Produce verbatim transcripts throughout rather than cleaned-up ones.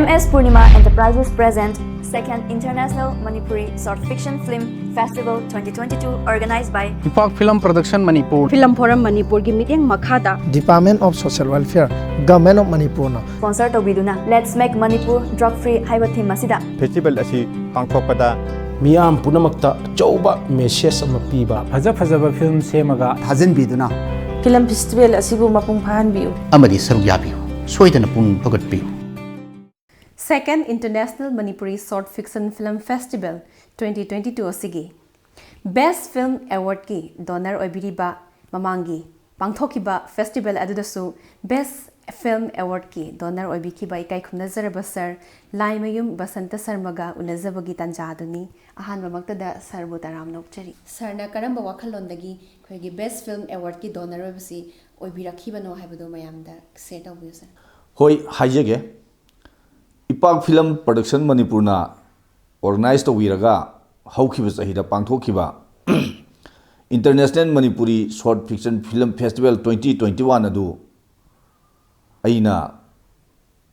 S Purnima Enterprises present Second International Manipuri Short Fiction Film Festival twenty twenty-two, organized by Ipak Film Production Manipur. Film Forum ꯃꯅꯤꯄꯨꯔꯒꯤ ꯃꯤꯠꯌꯦꯡ ꯃꯈꯥꯗ Department of Social Welfare, Government of ꯃꯅꯤꯄꯨꯔꯅ sponsor ꯇꯧꯕꯤꯗꯨꯅ Let's Make Manipur Drug Free ꯍꯥꯏꯕ theme ꯑꯁꯤꯗ festival ꯑꯁꯤ ꯄꯥꯡꯊꯣꯛꯄꯗ ꯃꯤꯌꯥꯝ ꯄꯨꯝꯅꯃꯛꯇ ꯑꯆꯧꯕ ꯃꯦꯁꯦꯖ ꯑꯃ ꯄꯤꯕ ꯐꯖ ꯐꯖꯕ ꯐꯤꯂꯝ ꯁꯦꯝꯃꯒ ꯊꯥꯖꯤꯟꯕꯤꯗꯨꯅ ꯐꯤꯂꯝ ꯐꯦꯁꯇꯤꯚꯦꯜ ꯑꯁꯤꯕꯨ ꯃꯄꯨꯡ ꯐꯥꯍꯟꯕꯤꯌꯨ꯫ ꯑꯃꯗꯤ ꯁꯔꯨꯛ ꯌꯥꯕꯤꯌꯨ꯫ ꯁꯣꯏꯗꯅ ꯄꯨꯡ ꯍꯧꯒꯠꯄꯤꯌꯨ꯫ Second International Manipuri Short Fiction Film Festival twenty twenty-two ꯑꯁꯤꯒꯤ Best Film Awardꯀꯤ donor ꯑꯣꯏꯕꯤꯔꯤꯕ ꯃꯃꯥꯡꯒꯤ ꯄꯥꯡꯊꯣꯛꯈꯤꯕ ꯐꯦꯁꯇꯤꯚꯦꯜ ꯑꯗꯨꯗꯁꯨ Best Film Awardꯀꯤ donor ꯑꯣꯏꯕꯤꯈꯤꯕ ꯏꯀꯥꯏ ꯈꯨꯝꯅꯖꯔꯕ ꯁꯔ ꯂꯥꯏꯃꯌꯨꯝ ꯕꯁꯟꯇ ꯁꯔꯃꯒ ꯎꯅꯖꯕꯒꯤ ꯇꯥꯟꯖꯥ ꯑꯗꯨꯅꯤ꯫ ꯑꯍꯥꯟꯕꯃꯛꯇꯗ ꯁꯔꯕꯨ ꯇꯔꯥꯝꯅ ꯑꯣꯛꯆꯔꯤ꯫ ꯁꯔꯅ ꯀꯔꯝꯕ ꯋꯥꯈꯜꯂꯣꯟꯗꯒꯤ ꯑꯩꯈꯣꯏꯒꯤ Best Film Awardꯀꯤ donor ꯑꯣꯏꯕꯁꯤ ꯑꯣꯏꯕꯤꯔꯛꯈꯤꯕꯅꯣ ꯍꯥꯏꯕꯗꯨ ꯃꯌꯥꯝꯗ ꯁꯤꯌꯔ ꯇꯧꯕꯤꯌꯨ ꯁꯔ꯫ ꯍꯣꯏ, ꯍꯥꯏꯖꯒꯦ꯫ ꯏꯄꯥꯛ ꯐꯤꯂꯝ ꯄ꯭ꯔꯗꯛꯁꯟ ꯃꯅꯤꯄꯨꯔꯅ ꯑꯣꯔꯒꯅꯥꯏꯖ ꯇꯧꯕꯤꯔꯒ ꯍꯧꯈꯤꯕ ꯆꯍꯤꯗ ꯄꯥꯡꯊꯣꯛꯈꯤꯕ International Manipuri Short Fiction Film Festival twenty twenty-one ꯑꯗꯨ ꯑꯩꯅ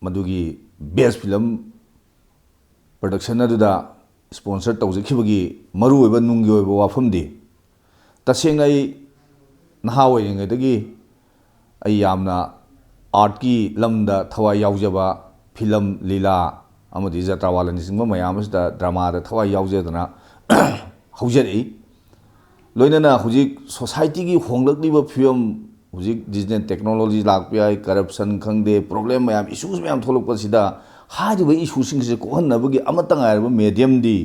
ꯃꯗꯨꯒꯤ ꯕꯦꯁ ꯐꯤꯂꯝ ꯄ꯭ꯔꯗꯛꯁꯟ ꯑꯗꯨꯗ ꯁ꯭ꯄꯣꯟꯁꯔ ꯇꯧꯖꯈꯤꯕꯒꯤ ꯃꯔꯨꯑꯣꯏꯕ ꯅꯨꯡꯒꯤ ꯑꯣꯏꯕ ꯋꯥꯐꯝꯗꯤ, ꯇꯁꯦꯡꯅ ꯑꯩ ꯅꯍꯥ ꯑꯣꯏꯔꯤꯉꯩꯗꯒꯤ ꯑꯩ ꯌꯥꯝꯅ ꯑꯥꯔꯠꯀꯤ ꯂꯝꯗ ꯊꯋꯥꯏ ꯌꯥꯎꯖꯕ, ꯐꯤꯂꯝ, ꯂꯤꯂꯥ ꯑꯃꯗꯤ ꯖꯇ꯭ꯔꯥꯋꯥꯂꯥꯅꯆꯤꯡꯕ ꯃꯌꯥꯝ ꯑꯁꯤꯗ ꯗ꯭ꯔꯃꯥꯗ ꯊꯋꯥꯏ ꯌꯥꯎꯖꯗꯅ ꯍꯧꯖꯔꯛꯏ꯫ ꯂꯣꯏꯅꯅ ꯍꯧꯖꯤꯛ ꯁꯣꯁꯥꯏꯇꯤꯒꯤ ꯍꯣꯡꯂꯛꯂꯤꯕ ꯐꯤꯕꯝ, ꯍꯧꯖꯤꯛ ꯗꯤꯖꯤꯇꯦꯜ ꯇꯦꯛꯅꯣꯂꯣꯖꯤ ꯂꯥꯛꯄ ꯌꯥꯏ, ꯀꯔꯞꯁꯟ ꯈꯪꯗꯦ, ꯄ꯭ꯔꯣꯕ꯭ꯂꯦꯝ ꯃꯌꯥꯝ, ꯏꯁꯨꯁ ꯃꯌꯥꯝ ꯊꯣꯛꯂꯛꯄꯁꯤꯗ ꯍꯥꯏꯔꯤꯕ ꯏꯁꯨꯁꯤꯡꯁꯦ ꯀꯣꯛꯍꯟꯅꯕꯒꯤ ꯑꯃꯠꯇ ꯉꯥꯏꯔꯕ ꯃꯦꯗꯤꯌꯝꯗꯤ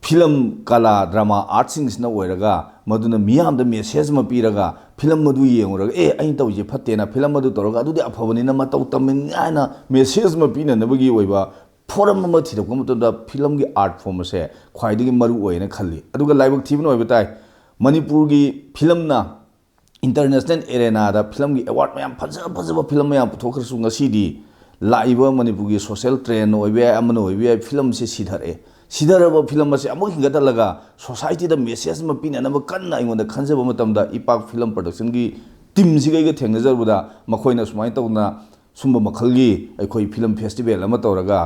ꯐꯤꯂꯝ, ꯀꯂꯥ, ꯗ꯭ꯔꯃꯥ, ꯑꯥꯔꯠꯁꯤꯡꯁꯤꯅ ꯑꯣꯏꯔꯒ, ꯃꯗꯨꯅ ꯃꯤꯌꯥꯝꯗ ꯃꯦꯁꯦꯖ ꯑꯃ ꯄꯤꯔꯒ, ꯐꯤꯂꯝ ꯑꯗꯨ ꯌꯦꯡꯉꯨꯔꯒ, "ꯑꯦ, ꯑꯩꯅ ꯇꯧꯔꯤꯁꯦ ꯐꯠꯇꯦꯅ, ꯐꯤꯂꯝ ꯑꯗꯨ ꯇꯧꯔꯒ ꯑꯗꯨꯗꯤ ꯑꯐꯕꯅꯤꯅ ꯃꯇꯧ ꯇꯝꯃꯤꯅꯤ" ꯍꯥꯏꯅ ꯃꯦꯁꯦꯖ ꯑꯃ ꯄꯤꯅꯅꯕꯒꯤ ꯑꯣꯏꯕ ꯐꯣꯔꯝ ꯑꯃ ꯊꯤꯔꯛꯄ ꯃꯇꯝꯗ ꯐꯤꯂꯝꯒꯤ ꯑꯥꯔꯠ ꯐꯣꯔꯝ ꯑꯁꯦ ꯈ꯭ꯋꯥꯏꯗꯒꯤ ꯃꯔꯨ ꯑꯣꯏꯅ ꯈꯜꯂꯤ꯫ ꯑꯗꯨꯒ ꯂꯥꯏꯕꯛ ꯊꯤꯕꯅ ꯑꯣꯏꯕ ꯇꯥꯏ, ꯃꯅꯤꯄꯨꯔꯒꯤ ꯐꯤꯂꯝꯅ ꯏꯟꯇꯔꯅꯦꯁꯅꯦꯜ ꯑꯦꯔꯦꯅꯥꯗ ꯐꯤꯂꯝꯒꯤ ꯑꯦꯋꯥꯔꯗ ꯃꯌꯥꯝ, ꯐꯖ ꯐꯖꯕ ꯐꯤꯂꯝ ꯃꯌꯥꯝ ꯄꯨꯊꯣꯛꯈ꯭ꯔꯁꯨ, ꯉꯁꯤꯗꯤ ꯂꯥꯛꯏꯕ ꯃꯅꯤꯄꯨꯔꯒꯤ ꯁꯣꯁꯦꯜ ꯇ꯭ꯔꯦꯟ ꯑꯣꯏꯕ ꯌꯥꯏ, ꯑꯃꯅ ꯑꯣꯏꯕ ꯌꯥꯏ, ꯐꯤꯂꯝꯁꯦ ꯁꯤꯊꯔꯛꯑꯦ꯫ ꯁꯤꯊꯔꯕ ꯐꯤꯂꯝ ꯑꯁꯦ ꯑꯃꯨꯛ ꯍꯤꯡꯒꯠꯍꯜꯂꯒ ꯁꯣꯁꯥꯏꯇꯤꯗ ꯃꯦꯁꯦꯖ ꯑꯃ ꯄꯤꯅꯅꯕ ꯀꯟꯅ ꯑꯩꯉꯣꯟꯗ ꯈꯟꯖꯕ ꯃꯇꯝꯗ, ꯏꯄꯥꯛ ꯐꯤꯂꯝ ꯄ꯭ꯔꯗꯛꯁꯟꯒꯤ ꯇꯤꯝꯁꯤꯒ ꯑꯩꯒ ꯊꯦꯡꯅꯖꯔꯨꯕꯗ, ꯃꯈꯣꯏꯅ ꯁꯨꯃꯥꯏꯅ ꯇꯧꯗꯅ ꯁꯨꯝꯕ ꯃꯈꯜꯒꯤ ꯑꯩꯈꯣꯏ ꯐꯤꯂꯝ ꯐꯦꯁꯇꯤꯚꯦꯜ ꯑꯃ ꯇꯧꯔꯒ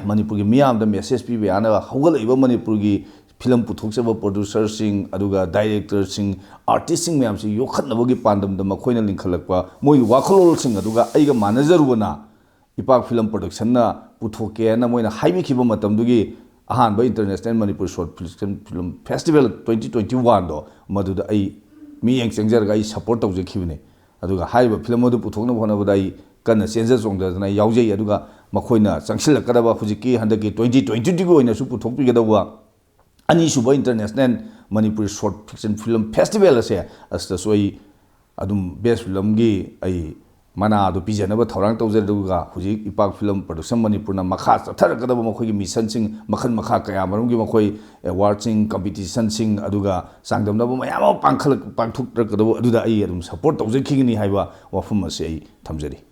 ꯃꯅꯤꯄꯨꯔꯒꯤ ꯃꯤꯌꯥꯝꯗ ꯃꯦꯁꯦꯖ ꯄꯤꯕ ꯌꯥꯅꯕ, ꯍꯧꯒꯠꯂꯛꯏꯕ ꯃꯅꯤꯄꯨꯔꯒꯤ ꯐꯤꯂꯝ ꯄꯨꯊꯣꯛꯆꯕ ꯄ꯭ꯔꯣꯗ꯭ꯌꯨꯁꯔꯁꯤꯡ, ꯑꯗꯨꯒ ꯗꯥꯏꯔꯦꯛꯇꯔꯁꯤꯡ, ꯑꯥꯔꯇꯤꯁꯁꯤꯡ ꯃꯌꯥꯝꯁꯤ ꯌꯣꯛꯈꯠꯅꯕꯒꯤ ꯄꯥꯟꯗꯝꯗ ꯃꯈꯣꯏꯅ ꯂꯤꯡꯈꯠꯂꯛꯄ ꯃꯣꯏꯒꯤ ꯋꯥꯈꯜꯂꯣꯟꯁꯤꯡ ꯑꯗꯨꯒ ꯑꯩꯒ ꯃꯥꯟꯅꯖꯔꯨꯕꯅ ꯏꯄꯥꯛ ꯐꯤꯂꯝ ꯄ꯭ꯔꯣꯗꯛꯁꯟꯅ ꯄꯨꯊꯣꯛꯀꯦꯅ ꯃꯣꯏꯅ ꯍꯥꯏꯕꯤꯈꯤꯕ ꯃꯇꯝꯗꯨꯒꯤ ꯑꯍꯥꯟꯕ International Manipur Short Film festival twenty twenty ꯋꯥꯟꯗꯣ, ꯃꯗꯨꯗ ꯑꯩ ꯃꯤꯠꯌꯦꯡ ꯆꯪꯖꯔꯒ ꯑꯩ ꯁꯄꯣꯔꯠ ꯇꯧꯖꯈꯤꯕꯅꯤ꯫ ꯑꯗꯨꯒ ꯍꯥꯏꯔꯤꯕ ꯐꯤꯂꯝ ꯑꯗꯨ ꯄꯨꯊꯣꯛꯅꯕ ꯍꯣꯠꯅꯕꯗ ꯑꯩ ꯀꯟꯅ ꯆꯦꯟꯖ ꯆꯣꯡꯗꯗꯅ ꯌꯥꯎꯖꯩ꯫ ꯑꯗꯨꯒ ꯃꯈꯣꯏꯅ ꯆꯪꯁꯤꯜꯂꯛꯀꯗꯕ ꯍꯧꯖꯤꯛꯀꯤ ꯍꯟꯗꯛꯀꯤ ꯇ꯭ꯋꯦꯟꯇꯤ ꯇ꯭ꯋꯦꯟꯇꯤ ꯇꯨꯒꯤ ꯑꯣꯏꯅꯁꯨ ꯄꯨꯊꯣꯛꯄꯤꯒꯗꯧꯕ ꯑꯅꯤꯁꯨꯕ international Manipuri short fiction film festival ꯑꯁꯦ, ꯑꯁꯤꯗꯁꯨ ꯑꯩ ꯑꯗꯨꯝ ꯕꯦꯁ ꯐꯤꯂꯝꯒꯤ ꯑꯩ ꯃꯅꯥ ꯑꯗꯨ ꯄꯤꯖꯅꯕ ꯊꯧꯔꯥꯡ ꯇꯧꯖꯩ꯫ ꯑꯗꯨꯒ ꯍꯧꯖꯤꯛ ꯏꯄꯥꯛ ꯐꯤꯂꯝ ꯄ꯭ꯔꯣꯗꯛꯁꯟ ꯃꯅꯤꯄꯨꯔꯅ ꯃꯈꯥ ꯆꯠꯊꯔꯛꯀꯗꯕ ꯃꯈꯣꯏꯒꯤ ꯃꯤꯁꯟꯁꯤꯡ ꯃꯈꯜ ꯃꯈꯥ ꯀꯌꯥ ꯃꯔꯨꯝꯒꯤ ꯃꯈꯣꯏ ꯑꯦꯋꯥꯔꯗꯁꯤꯡ, ꯀꯝꯄꯤꯇꯤꯁꯟꯁꯤꯡ, ꯑꯗꯨꯒ ꯆꯥꯡꯗꯝꯅꯕ ꯃꯌꯥꯝ ꯑꯃ ꯄꯥꯡꯈꯠꯂꯛ-, ꯄꯥꯡꯊꯣꯛꯂꯛꯀꯗꯕ ꯑꯗꯨꯗ ꯑꯩ ꯑꯗꯨꯝ ꯁꯄꯣꯔꯠ ꯇꯧꯖꯈꯤꯒꯅꯤ ꯍꯥꯏꯕ ꯋꯥꯐꯝ ꯑꯁꯤ ꯑꯩ ꯊꯝꯖꯔꯤ꯫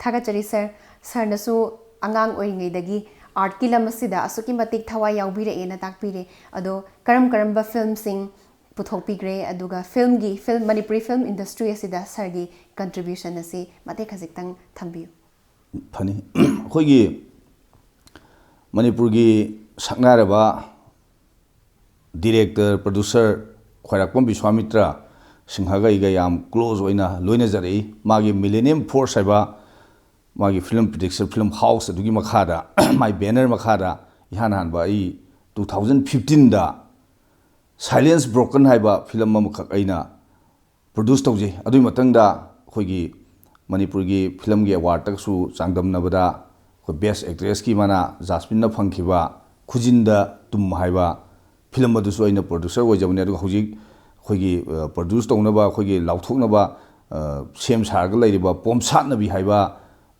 ꯊꯥꯒꯠꯆꯔꯤ ꯁꯥꯔ꯫ ꯁꯥꯔꯅꯁꯨ ꯑꯉꯥꯡ ꯑꯣꯏꯔꯤꯉꯩꯗꯒꯤ ꯑꯥꯔꯠꯀꯤ ꯂꯝ ꯑꯁꯤꯗ ꯑꯁꯨꯛꯀꯤ ꯃꯇꯤꯛ ꯊꯋꯥꯏ ꯌꯥꯎꯕꯤꯔꯛꯑꯦꯅ ꯇꯥꯛꯄꯤꯔꯦ꯫ ꯑꯗꯣ ꯀꯔꯝ ꯀꯔꯝꯕ ꯐꯤꯂꯝꯁꯤꯡ ꯄꯨꯊꯣꯛꯄꯤꯈ꯭ꯔꯦ, ꯑꯗꯨꯒ ꯐꯤꯂꯝꯒꯤ, ꯐꯤꯂꯝ, ꯃꯅꯤꯄꯨꯔꯤ ꯐꯤꯂꯝ ꯏꯟꯗꯁꯇ꯭ꯔꯤ ꯑꯁꯤꯗ ꯁꯥꯔꯒꯤ ꯀꯟꯇ꯭ꯔꯤꯕ꯭ꯌꯨꯁꯟ ꯑꯁꯤ ꯃꯇꯦꯛ ꯈꯖꯤꯛꯇꯪ ꯊꯝꯕꯤꯌꯨ꯫ ꯐꯅꯤ꯫ ꯑꯩꯈꯣꯏꯒꯤ ꯃꯅꯤꯄꯨꯔꯒꯤ ꯁꯛꯅꯥꯏꯔꯕ ꯗꯤꯔꯦꯛꯇꯔ, ꯄ꯭ꯔꯣꯗ꯭ꯌꯨꯁꯔ ꯈ꯭ꯋꯥꯏꯔꯥꯛꯄꯝ ꯕꯤꯁ꯭ꯋꯥꯃꯤꯇ꯭ꯔ ꯁꯤꯡꯍꯒ ꯑꯩꯒ ꯌꯥꯝ ꯀ꯭ꯂꯣꯖ ꯑꯣꯏꯅ ꯂꯣꯏꯅꯖꯔꯛꯏ꯫ ꯃꯥꯒꯤ ꯃꯤꯂꯦꯅꯤꯌꯝ ꯐꯣꯔꯁ ꯍꯥꯏꯕ ꯃꯥꯒꯤ ꯐꯤꯂꯝ ꯄ꯭ꯔꯣꯗꯛꯁꯟ, ꯐꯤꯂꯝ ꯍꯥꯎꯁ ꯑꯗꯨꯒꯤ ꯃꯈꯥꯗ, ꯃꯥꯏ ꯕꯦꯅꯔ ꯃꯈꯥꯗ ꯏꯍꯥꯟ ꯍꯥꯟꯕ ꯑꯩ ꯇꯨ ꯊꯥꯎꯖꯟ ꯐꯤꯐꯇꯤꯟꯗ ꯁꯥꯏꯂꯦꯟꯁ ꯕ꯭ꯔꯣꯀꯟ ꯍꯥꯏꯕ ꯐꯤꯂꯝ ꯑꯃꯈꯛ ꯑꯩꯅ ꯄ꯭ꯔꯣꯗ꯭ꯌꯨꯁ ꯇꯧꯖꯩ꯫ ꯑꯗꯨꯒꯤ ꯃꯊꯪꯗ ꯑꯩꯈꯣꯏꯒꯤ ꯃꯅꯤꯄꯨꯔꯒꯤ ꯐꯤꯂꯝꯒꯤ ꯑꯦꯋꯥꯔꯗꯇꯁꯨ ꯆꯥꯡꯗꯝꯅꯕꯗ ꯑꯩꯈꯣꯏ ꯕꯦꯁ ꯑꯦꯛꯇ꯭ꯔꯦꯁꯀꯤ ꯃꯅꯥ ꯖꯥꯁꯃꯤꯟꯅ ꯐꯪꯈꯤꯕ ꯈꯨꯖꯤꯟꯗ ꯇꯨꯝ ꯍꯥꯏꯕ ꯐꯤꯂꯝ ꯑꯗꯨꯁꯨ ꯑꯩꯅ ꯄ꯭ꯔꯣꯗ꯭ꯌꯨꯁꯔ ꯑꯣꯏꯖꯕꯅꯤ꯫ ꯑꯗꯨꯒ ꯍꯧꯖꯤꯛ ꯑꯩꯈꯣꯏꯒꯤ, ꯑ, ꯄ꯭ꯔꯣꯗ꯭ꯌꯨꯁ ꯇꯧꯅꯕ, ꯑꯩꯈꯣꯏꯒꯤ ꯂꯥꯎꯊꯣꯛꯅꯕ, ꯑ, ꯁꯦꯝ ꯁꯥꯔꯒ ꯂꯩꯔꯤꯕ ꯄꯣꯝꯁꯥꯠꯅꯕꯤ ꯍꯥꯏꯕ,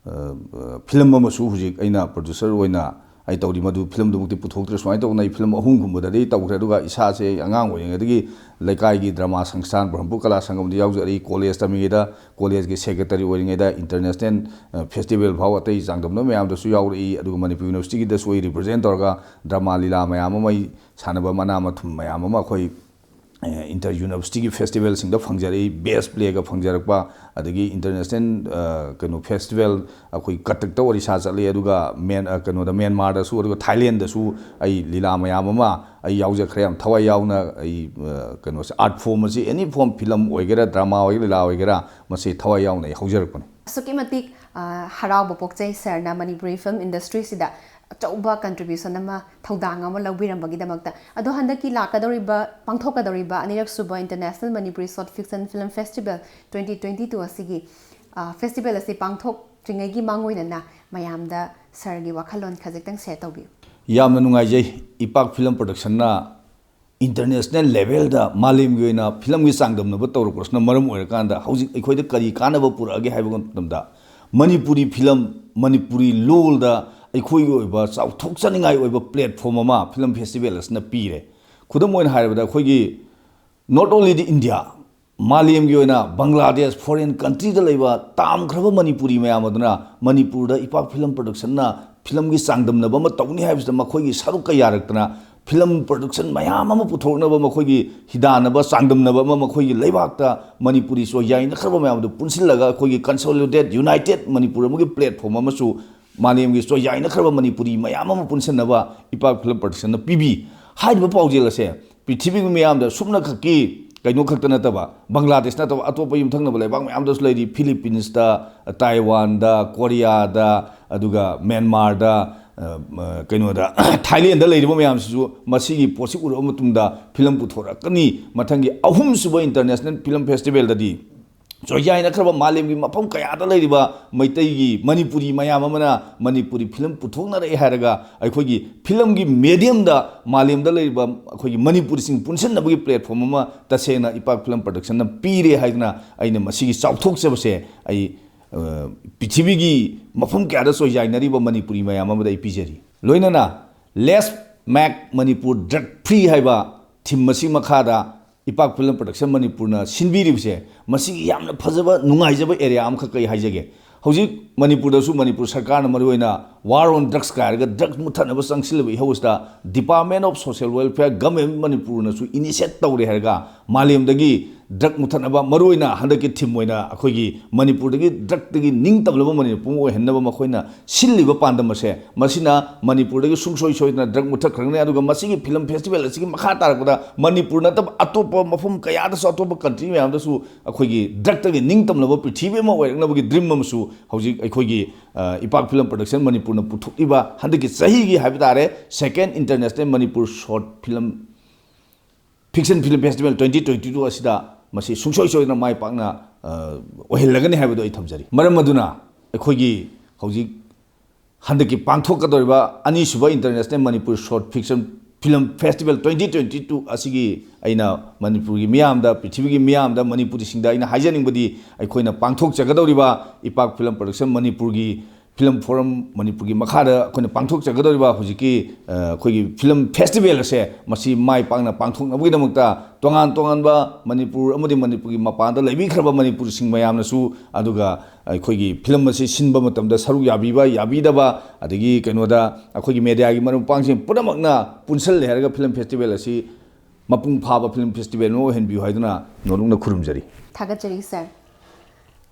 ꯑ, ꯑ, ꯐꯤꯂꯝ ꯑꯃꯁꯨ ꯍꯧꯖꯤꯛ ꯑꯩꯅ ꯄ꯭ꯔꯣꯗ꯭ꯌꯨꯁꯔ ꯑꯣꯏꯅ ꯑꯩ ꯇꯧꯔꯤ꯫ ꯃꯗꯨ ꯐꯤꯂꯝꯗꯨꯃꯛꯇꯤ ꯄꯨꯊꯣꯛꯇ꯭ꯔꯦ꯫ ꯁꯨꯃꯥꯏꯅ ꯇꯧꯗꯅ ꯑꯩ ꯐꯤꯂꯝ ꯑꯍꯨꯝꯒꯨꯝꯕꯗꯗꯤ ꯇꯧꯈ꯭ꯔꯦ꯫ ꯑꯗꯨꯒ ꯏꯁꯥꯁꯦ ꯑꯉꯥꯡ ꯑꯣꯏꯔꯤꯉꯩꯗꯒꯤ ꯂꯩꯀꯥꯏꯒꯤ ꯗ꯭ꯔꯃꯥ ꯁꯪꯁꯊꯥꯟ, ꯕ꯭ꯔꯍꯃꯄꯨꯔ ꯀꯂꯥ ꯁꯪꯒꯝꯗ ꯌꯥꯎꯖꯔꯛꯏ꯫ ꯀꯣꯂꯦꯖ ꯇꯝꯃꯤꯉꯩꯗ ꯀꯣꯂꯦꯖꯀꯤ ꯁꯦꯀ꯭ꯔꯦꯇꯔꯤ ꯑꯣꯏꯔꯤꯉꯩꯗ ꯏꯟꯇꯔꯅꯦꯁꯅꯦꯜ, ꯑ, ꯐꯦꯁꯇꯤꯚꯦꯜ ꯐꯥꯎ ꯑꯇꯩ ꯆꯥꯡꯗꯝꯅꯕ ꯃꯌꯥꯝꯗꯁꯨ ꯌꯥꯎꯔꯛꯏ꯫ ꯑꯗꯨꯒ ꯃꯅꯤꯄꯨꯔ ꯌꯨꯅꯤꯚꯔꯁꯤꯇꯤꯒꯤꯗꯁꯨ ꯑꯩ ꯔꯤꯄ꯭ꯔꯖꯦꯟ ꯇꯧꯔꯒ ꯗ꯭ꯔꯃꯥ ꯂꯤꯂꯥ ꯃꯌꯥꯝ ꯑꯃ ꯑꯩ ꯁꯥꯟꯅꯕ, ꯃꯅꯥ ꯃꯊꯨꯝ ꯃꯌꯥꯝ ꯑꯃ ꯑꯩꯈꯣꯏ ꯏꯟꯇꯔ ꯌꯨꯅꯤꯚꯔꯁꯤꯇꯤꯒꯤ ꯐꯦꯁꯇꯤꯚꯦꯜꯁꯤꯡꯗ ꯐꯪꯖꯔꯛꯏ, ꯕꯦꯁ ꯄ꯭ꯂꯦꯒ ꯐꯪꯖꯔꯛꯄ, ꯑꯗꯒꯤ ꯏꯟꯇꯔꯅꯦꯁꯅꯦꯜ ꯀꯩꯅꯣ ꯐꯦꯁꯇꯤꯚꯦꯜ ꯑꯩꯈꯣꯏ ꯀꯇꯛꯇ ꯑꯣꯔꯤꯁꯥ ꯆꯠꯂꯤ, ꯑꯗꯨꯒ ꯃꯦꯟ ꯀꯩꯅꯣꯗ ꯃ꯭ꯌꯥꯟꯃꯥꯔꯗꯁꯨ, ꯑꯗꯨꯒ ꯊꯥꯏꯂꯦꯟꯗꯁꯨ ꯑꯩ ꯂꯤꯂꯥ ꯃꯌꯥꯝ ꯑꯃ ꯑꯩ ꯌꯥꯎꯖꯈ꯭ꯔꯦ꯫ ꯌꯥꯝ ꯊꯋꯥꯏ ꯌꯥꯎꯅ ꯑꯩ ꯀꯩꯅꯣꯁꯦ, ꯑꯥꯔꯠ ꯐꯣꯝ ꯑꯁꯤ, ꯑꯦꯅꯤ ꯐꯣꯝ, ꯐꯤꯂꯝ ꯑꯣꯏꯒꯦꯔꯥ, ꯗ꯭ꯔꯃꯥ ꯑꯣꯏꯒꯦꯔꯥ, ꯂꯤꯂꯥ ꯑꯣꯏꯒꯦꯔꯥ, ꯃꯁꯤ ꯊꯋꯥꯏ ꯌꯥꯎꯅ ꯑꯩ ꯍꯧꯖꯔꯛꯄꯅꯤ꯫ ꯑꯁꯨꯛꯀꯤ ꯃꯇꯤꯛ ꯍꯔꯥꯎꯕ ꯄꯣꯛꯆꯩ ꯁꯥꯔꯅ ꯃꯅꯤꯄꯨꯔꯤ ꯐꯤꯂꯝ ꯏꯟꯗꯁꯇ꯭ꯔꯤꯁꯤꯗ ꯑꯆꯧꯕ ꯀꯟꯇ꯭ꯔꯤꯕ꯭ꯌꯨꯁꯟ ꯑꯃ, ꯊꯧꯗꯥꯡ ꯑꯃ ꯂꯧꯕꯤꯔꯝꯕꯒꯤꯗꯃꯛꯇ꯫ ꯑꯗꯣ ꯍꯟꯗꯛꯀꯤ ꯂꯥꯛꯀꯗꯧꯔꯤꯕ, ꯄꯥꯡꯊꯣꯛꯀꯗꯧꯔꯤꯕ ꯑꯅꯤꯔꯛ ꯁꯨꯕ international Manipuri short fiction film festival twenty twenty two ꯑꯁꯤꯒꯤ ꯐꯦꯁꯇꯤꯚꯦꯜ ꯑꯁꯤ ꯄꯥꯡꯊꯣꯛꯇ꯭ꯔꯤꯉꯩꯒꯤ ꯃꯥꯡꯑꯣꯏꯅꯅ ꯃꯌꯥꯝꯗ ꯁꯥꯔꯒꯤ ꯋꯥꯈꯜꯂꯣꯟ ꯈꯖꯤꯛꯇꯪ ꯁꯦꯌꯔ ꯇꯧꯕꯤꯌꯨ꯫ ꯌꯥꯝꯅ ꯅꯨꯡꯉꯥꯏꯖꯩ, ꯏꯄꯥꯛ ꯐꯤꯂꯝ ꯄ꯭ꯔꯗꯛꯁꯟꯅ ꯏꯟꯇꯔꯅꯦꯁꯅꯦꯜ ꯂꯦꯚꯦꯜꯗ ꯃꯥꯂꯦꯝꯒꯤ ꯑꯣꯏꯅ ꯐꯤꯂꯝꯒꯤ ꯆꯥꯡꯗꯝꯅꯕ ꯇꯧꯔꯛꯄꯁꯤꯅ ꯃꯔꯝ ꯑꯣꯏꯔꯀꯥꯟꯗ ꯍꯧꯖꯤꯛ ꯑꯩꯈꯣꯏꯗ ꯀꯔꯤ ꯀꯥꯟꯅꯕ ꯄꯨꯔꯛꯑꯒꯦ ꯍꯥꯏꯕ ꯃꯇꯝꯗ, ꯃꯅꯤꯄꯨꯔꯤ ꯐꯤꯂꯝ, ꯃꯅꯤꯄꯨꯔꯤ ꯂꯣꯜꯗ ꯑꯩꯈꯣꯏꯒꯤ ꯑꯣꯏꯕ ꯆꯥꯎꯊꯣꯛꯆꯅꯤꯡꯉꯥꯏ ꯑꯣꯏꯕ ꯄ꯭ꯂꯦꯠꯐꯣꯝ ꯑꯃ ꯐꯤꯂꯝ ꯐꯦꯁꯇꯤꯚꯦꯜ ꯑꯁꯤꯅ ꯄꯤꯔꯦ꯫ ꯈꯨꯗꯝ ꯑꯣꯏꯅ ꯍꯥꯏꯔꯕꯗ, ꯑꯩꯈꯣꯏꯒꯤ not only the India, ꯃꯥꯂꯦꯝꯒꯤ ꯑꯣꯏꯅ ꯕꯪꯒ꯭ꯂꯥꯗꯦꯁ, ꯐꯣꯔꯦꯟ ꯀꯟꯇ꯭ꯔꯤꯗ ꯂꯩꯕ ꯇꯥꯝꯈ꯭ꯔꯕ ꯃꯅꯤꯄꯨꯔꯤ ꯃꯌꯥꯝ ꯑꯗꯨꯅ ꯃꯅꯤꯄꯨꯔꯗ ꯏꯄꯥꯛ ꯐꯤꯂꯝ ꯄ꯭ꯔꯗꯛꯁꯟꯅ ꯐꯤꯂꯝꯒꯤ ꯆꯥꯡꯗꯝꯅꯕ ꯑꯃ ꯇꯧꯅꯤ ꯍꯥꯏꯕꯁꯤꯗ ꯃꯈꯣꯏꯒꯤ ꯁꯔꯨꯛ ꯀꯌꯥꯔꯛꯇꯅ ꯐꯤꯂꯝ ꯄ꯭ꯔꯗꯛꯁꯟ ꯃꯌꯥꯝ ꯑꯃ ꯄꯨꯊꯣꯔꯛꯅꯕ, ꯃꯈꯣꯏꯒꯤ ꯍꯤꯗꯥꯟꯅꯕ, ꯆꯥꯡꯗꯝꯅꯕ ꯑꯃ ꯃꯈꯣꯏꯒꯤ ꯂꯩꯕꯥꯛꯇ ꯃꯅꯤꯄꯨꯔꯤ ꯆꯣꯏꯌꯥꯏꯅꯈ꯭ꯔꯕ ꯃꯌꯥꯝꯗꯨ ꯄꯨꯟꯁꯤꯜꯂꯒ ꯑꯩꯈꯣꯏꯒꯤ ꯀꯟꯁꯣꯂꯤꯗꯦꯠ ꯌꯨꯅꯥꯏꯇꯦꯠ ꯃꯅꯤꯄꯨꯔ ꯑꯃꯒꯤ ꯄ꯭ꯂꯦꯠꯐꯣꯝ ꯑꯃꯁꯨ ꯃꯥꯂꯦꯝꯒꯤ ꯆꯣꯏꯌꯥꯏꯅꯈ꯭ꯔꯕ ꯃꯅꯤꯄꯨꯔꯤ ꯃꯌꯥꯝ ꯑꯃ ꯄꯨꯟꯁꯤꯟꯅꯕ ꯏꯄꯥꯛ ꯐꯤꯂꯝ ꯄ꯭ꯔꯗꯛꯁꯟꯅ ꯄꯤꯕꯤ꯫ ꯍꯥꯏꯔꯤꯕ ꯄꯥꯎꯖꯦꯜ ꯑꯁꯦ ꯄ꯭ꯔꯤꯊꯤꯕꯤꯒꯤ ꯃꯤꯌꯥꯝꯗ ꯁꯨꯞꯅꯈꯛꯀꯤ ꯀꯩꯅꯣ ꯈꯛꯇ ꯅꯠꯇꯕ, ꯕꯪꯒ꯭ꯂꯥꯗꯦꯁ ꯅꯠꯇꯕ ꯑꯇꯣꯞꯄ ꯌꯨꯝꯊꯪꯅꯕ ꯂꯩꯕꯥꯛ ꯃꯌꯥꯝꯗꯁꯨ ꯂꯩꯔꯤ, ꯐꯤꯂꯤꯄꯤꯟꯁꯇ, ꯇꯥꯏꯋꯥꯟꯗ, ꯀꯣꯔꯤꯌꯥꯗ, ꯑꯗꯨꯒ ꯃ꯭ꯌꯥꯟꯃꯥꯔꯗ, ꯑ, ꯑ, ꯀꯩꯅꯣꯗ, ꯊꯥꯏꯂꯦꯟꯗ ꯂꯩꯔꯤꯕ ꯃꯌꯥꯝꯁꯤꯁꯨ ꯃꯁꯤꯒꯤ ꯄꯣꯠꯁꯤ ꯎꯔꯕ ꯃꯇꯨꯡꯗ ꯐꯤꯂꯝ ꯄꯨꯊꯣꯔꯛꯀꯅꯤ꯫ ꯃꯊꯪꯒꯤ ꯑꯍꯨꯝꯁꯨꯕ ꯏꯟꯇꯔꯅꯦꯁꯅꯦꯜ ꯐꯤꯂꯝ ꯐꯦꯁꯇꯤꯚꯦꯜꯗꯗꯤ ꯆꯣꯏꯌꯥꯏꯅꯈ꯭ꯔꯕ ꯃꯥꯂꯦꯝꯒꯤ ꯃꯐꯝ ꯀꯌꯥꯗ ꯂꯩꯔꯤꯕ ꯃꯩꯇꯩꯒꯤ, ꯃꯅꯤꯄꯨꯔꯤ ꯃꯌꯥꯝ ꯑꯃꯅ ꯃꯅꯤꯄꯨꯔꯤ ꯐꯤꯂꯝ ꯄꯨꯊꯣꯛꯅꯔꯛꯑꯦ ꯍꯥꯏꯔꯒ ꯑꯩꯈꯣꯏꯒꯤ ꯐꯤꯂꯝꯒꯤ ꯃꯦꯗꯤꯌꯝꯗ ꯃꯥꯂꯦꯝꯗ ꯂꯩꯔꯤꯕ ꯑꯩꯈꯣꯏꯒꯤ ꯃꯅꯤꯄꯨꯔꯤꯁꯤꯡ ꯄꯨꯟꯁꯤꯟꯅꯕꯒꯤ ꯄ꯭ꯂꯦꯠꯐꯣꯝ ꯑꯃ ꯇꯁꯦꯡꯅ ꯏꯄꯥꯛ ꯐꯤꯂꯝ ꯄ꯭ꯔꯗꯛꯁꯟꯅ ꯄꯤꯔꯦ ꯍꯥꯏꯗꯨꯅ ꯑꯩꯅ ꯃꯁꯤꯒꯤ ꯆꯥꯎꯊꯣꯛꯆꯕꯁꯦ ꯑꯩ, ꯑ, ꯄ꯭ꯔꯤꯊꯤꯕꯤꯒꯤ ꯃꯐꯝ ꯀꯌꯥꯗ ꯆꯣꯏꯌꯥꯏꯅꯔꯤꯕ ꯃꯅꯤꯄꯨꯔꯤ ꯃꯌꯥꯝ ꯑꯃꯗ ꯑꯩ ꯄꯤꯖꯔꯤ꯫ ꯂꯣꯏꯅꯅ Let's Make Manipur Drug Free ꯍꯥꯏꯕ ꯊꯤꯝ ꯑꯁꯤ ꯃꯈꯥꯗ ꯏꯄꯥꯛ ꯐꯤꯂꯝ ꯄ꯭ꯔꯗꯛꯁꯟ ꯃꯅꯤꯄꯨꯔꯅ ꯁꯤꯟꯕꯤꯔꯤꯕꯁꯦ, ꯃꯁꯤꯒꯤ ꯌꯥꯝꯅ ꯐꯖꯕ, ꯅꯨꯡꯉꯥꯏꯖꯕ ꯑꯦꯔꯤꯌꯥ ꯑꯃꯈꯛ ꯑꯩ ꯍꯥꯏꯖꯒꯦ꯫ ꯍꯧꯖꯤꯛ ꯃꯅꯤꯄꯨꯔꯗꯁꯨ ꯃꯅꯤꯄꯨꯔ ꯁꯔꯀꯥꯔꯅ ꯃꯔꯨꯑꯣꯏꯅ War on Drugs ꯀꯥꯏꯔꯒ ꯗ꯭ꯔꯒ ꯃꯨꯠꯊꯠꯅꯕ ꯆꯪꯁꯤꯜꯂꯕ ꯏꯍꯧ ꯑꯁꯤꯗ Department of Social Welfare, Government ꯃꯅꯤꯄꯨꯔꯅꯁꯨ initiate ꯇꯧꯔꯦ ꯍꯥꯏꯔꯒ ꯃꯥꯂꯦꯝꯗꯒꯤ ꯗ꯭ꯔꯒ ꯃꯨꯠꯊꯠꯅꯕ, ꯃꯔꯨꯑꯣꯏꯅ ꯍꯟꯗꯛꯀꯤ theme ꯑꯣꯏꯅ ꯑꯩꯈꯣꯏꯒꯤ ꯃꯅꯤꯄꯨꯔꯗꯒꯤ ꯗ꯭ꯔꯒꯇꯒꯤ ꯅꯤꯡꯇꯝꯂꯕ ꯃꯅꯤꯄꯨꯔ ꯑꯃ ꯑꯣꯏꯍꯟꯅꯕ ꯃꯈꯣꯏꯅ ꯁꯤꯜꯂꯤꯕ ꯄꯥꯟꯗꯝ ꯑꯁꯦ, ꯃꯁꯤꯅ ꯃꯅꯤꯄꯨꯔꯗꯒꯤ ꯁꯨꯡꯁꯣꯏ ꯁꯣꯏꯗꯅ ꯗ꯭ꯔꯒ ꯃꯨꯠꯊꯠꯈ꯭ꯔꯒꯅꯤ꯫ ꯑꯗꯨꯒ ꯃꯁꯤꯒꯤ film festival ꯑꯁꯤꯒꯤ ꯃꯈꯥ ꯇꯥꯔꯛꯄꯗ ꯃꯅꯤꯄꯨꯔ ꯅꯠꯇꯕ ꯑꯇꯣꯞꯄ ꯃꯐꯝ ꯀꯌꯥꯗꯁꯨ, ꯑꯇꯣꯞꯄ country ꯃꯌꯥꯝꯗꯁꯨ ꯑꯩꯈꯣꯏꯒꯤ ꯗ꯭ꯔꯒꯇꯒꯤ ꯅꯤꯡꯇꯝꯂꯕ ꯄ꯭ꯔꯤꯊꯤꯕꯤ ꯑꯃ ꯑꯣꯏꯔꯛꯅꯕꯒꯤ dream ꯑꯃꯁꯨ ꯍꯧꯖꯤꯛ ꯑꯩꯈꯣꯏꯒꯤ, ꯑ, ꯏꯄꯥꯛ Film Production ꯃꯅꯤꯄꯨꯔꯅ ꯄꯨꯊꯣꯛꯂꯤꯕ ꯍꯟꯗꯛꯀꯤ ꯆꯍꯤꯒꯤ ꯍꯥꯏꯕ ꯇꯥꯔꯦ, Second International Manipur Short Film, Fiction Film Festival twenty twenty-two ꯑꯁꯤꯗ ꯃꯁꯤ ꯁꯨꯡꯁꯣꯏ ꯁꯣꯏꯗꯅ ꯃꯥꯏ ꯄꯥꯛꯅ, ꯑ, ꯑꯣꯏꯍꯜꯂꯒꯅꯤ ꯍꯥꯏꯕꯗꯨ ꯑꯩ ꯊꯝꯖꯔꯤ꯫ ꯃꯔꯝ ꯑꯗꯨꯅ ꯑꯩꯈꯣꯏꯒꯤ ꯍꯧꯖꯤꯛ ꯍꯟꯗꯛꯀꯤ ꯄꯥꯡꯊꯣꯛꯀꯗꯧꯔꯤꯕ ꯑꯅꯤꯁꯨꯕ International Manipur Short Fiction Film Festival twenty twenty-two ꯑꯁꯤꯒꯤ ꯑꯩꯅ ꯃꯅꯤꯄꯨꯔꯒꯤ ꯃꯤꯌꯥꯝꯗ, ꯄ꯭ꯔꯤꯊꯤꯕꯤꯒꯤ ꯃꯤꯌꯥꯝꯗ, ꯃꯅꯤꯄꯨꯔꯤꯁꯤꯡꯗ ꯑꯩꯅ ꯍꯥꯏꯖꯅꯤꯡꯕꯗꯤ, ꯑꯩꯈꯣꯏꯅ ꯄꯥꯡꯊꯣꯛꯆꯒꯗꯧꯔꯤꯕ ꯏꯄꯥꯛ Film Production ꯃꯅꯤꯄꯨꯔꯒꯤ Film Forum ꯃꯅꯤꯄꯨꯔꯒꯤ ꯃꯈꯥꯗ ꯑꯩꯈꯣꯏꯅ ꯄꯥꯡꯊꯣꯛꯆꯒꯗꯧꯔꯤꯕ ꯍꯧꯖꯤꯛꯀꯤ, ꯑ, ꯑꯩꯈꯣꯏꯒꯤ film festival ꯑꯁꯦ, ꯃꯁꯤ ꯃꯥꯏ ꯄꯥꯛꯅ ꯄꯥꯡꯊꯣꯛꯅꯕꯒꯤꯗꯃꯛꯇ ꯇꯣꯉꯥꯟ ꯇꯣꯉꯥꯟꯕ ꯃꯅꯤꯄꯨꯔ ꯑꯃꯗꯤ ꯃꯅꯤꯄꯨꯔꯒꯤ ꯃꯄꯥꯟꯗ ꯂꯩꯕꯤꯈ꯭ꯔꯕ ꯃꯅꯤꯄꯨꯔꯤꯁꯤꯡ ꯃꯌꯥꯝꯅꯁꯨ, ꯑꯗꯨꯒ ꯑꯩꯈꯣꯏꯒꯤ film ꯑꯁꯤ ꯁꯤꯟꯕ ꯃꯇꯝꯗ ꯁꯔꯨꯛ ꯌꯥꯕꯤꯕ ꯌꯥꯕꯤꯗꯕ, ꯑꯗꯒꯤ ꯀꯩꯅꯣꯗ ꯑꯩꯈꯣꯏꯒꯤ mediaꯒꯤ ꯃꯔꯨꯞ ꯃꯄꯥꯡꯁꯤꯡ ꯄꯨꯝꯅꯃꯛꯅ ꯄꯨꯟꯁꯤꯜꯂꯦ ꯍꯥꯏꯔꯒ film festival ꯑꯁꯤ ꯃꯄꯨꯡ ꯐꯥꯕ film festival ꯑꯃ ꯑꯣꯏꯍꯟꯕꯤꯌꯨ ꯍꯥꯏꯗꯨꯅ ꯅꯣꯂꯨꯛꯅ ꯈꯨꯔꯨꯝꯖꯔꯤ꯫ ꯊꯥꯒꯠꯆꯔꯤ sir꯫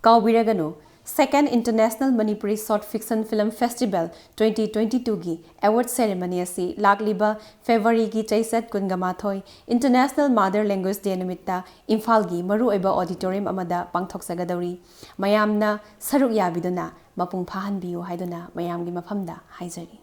ꯀꯥꯎꯕꯤꯔꯒꯅꯨ, Second International Manipuri Short Fiction Film Festival twenty twenty-twoꯒꯤ award ceremony ꯑꯁꯤ ꯂꯥꯛꯂꯤꯕ Februaryꯒꯤ ꯆꯩꯆꯠ ꯀꯨꯟꯒ ꯃꯥꯊꯣꯏ, International Mother Language Day ꯅꯨꯃꯤꯠꯇ ꯏꯝꯐꯥꯜꯒꯤ ꯃꯔꯨꯑꯣꯏꯕ auditorium ꯑꯃꯗ ꯄꯥꯡꯊꯣꯛꯆꯒꯗꯧꯔꯤ꯫ ꯃꯌꯥꯝꯅ ꯁꯔꯨꯛ ꯌꯥꯕꯤꯗꯨꯅ ꯃꯄꯨꯡ ꯐꯥꯍꯟꯕꯤꯌꯨ ꯍꯥꯏꯗꯨꯅ ꯃꯌꯥꯝꯒꯤ ꯃꯐꯝꯗ ꯍꯥꯏꯖꯔꯤ꯫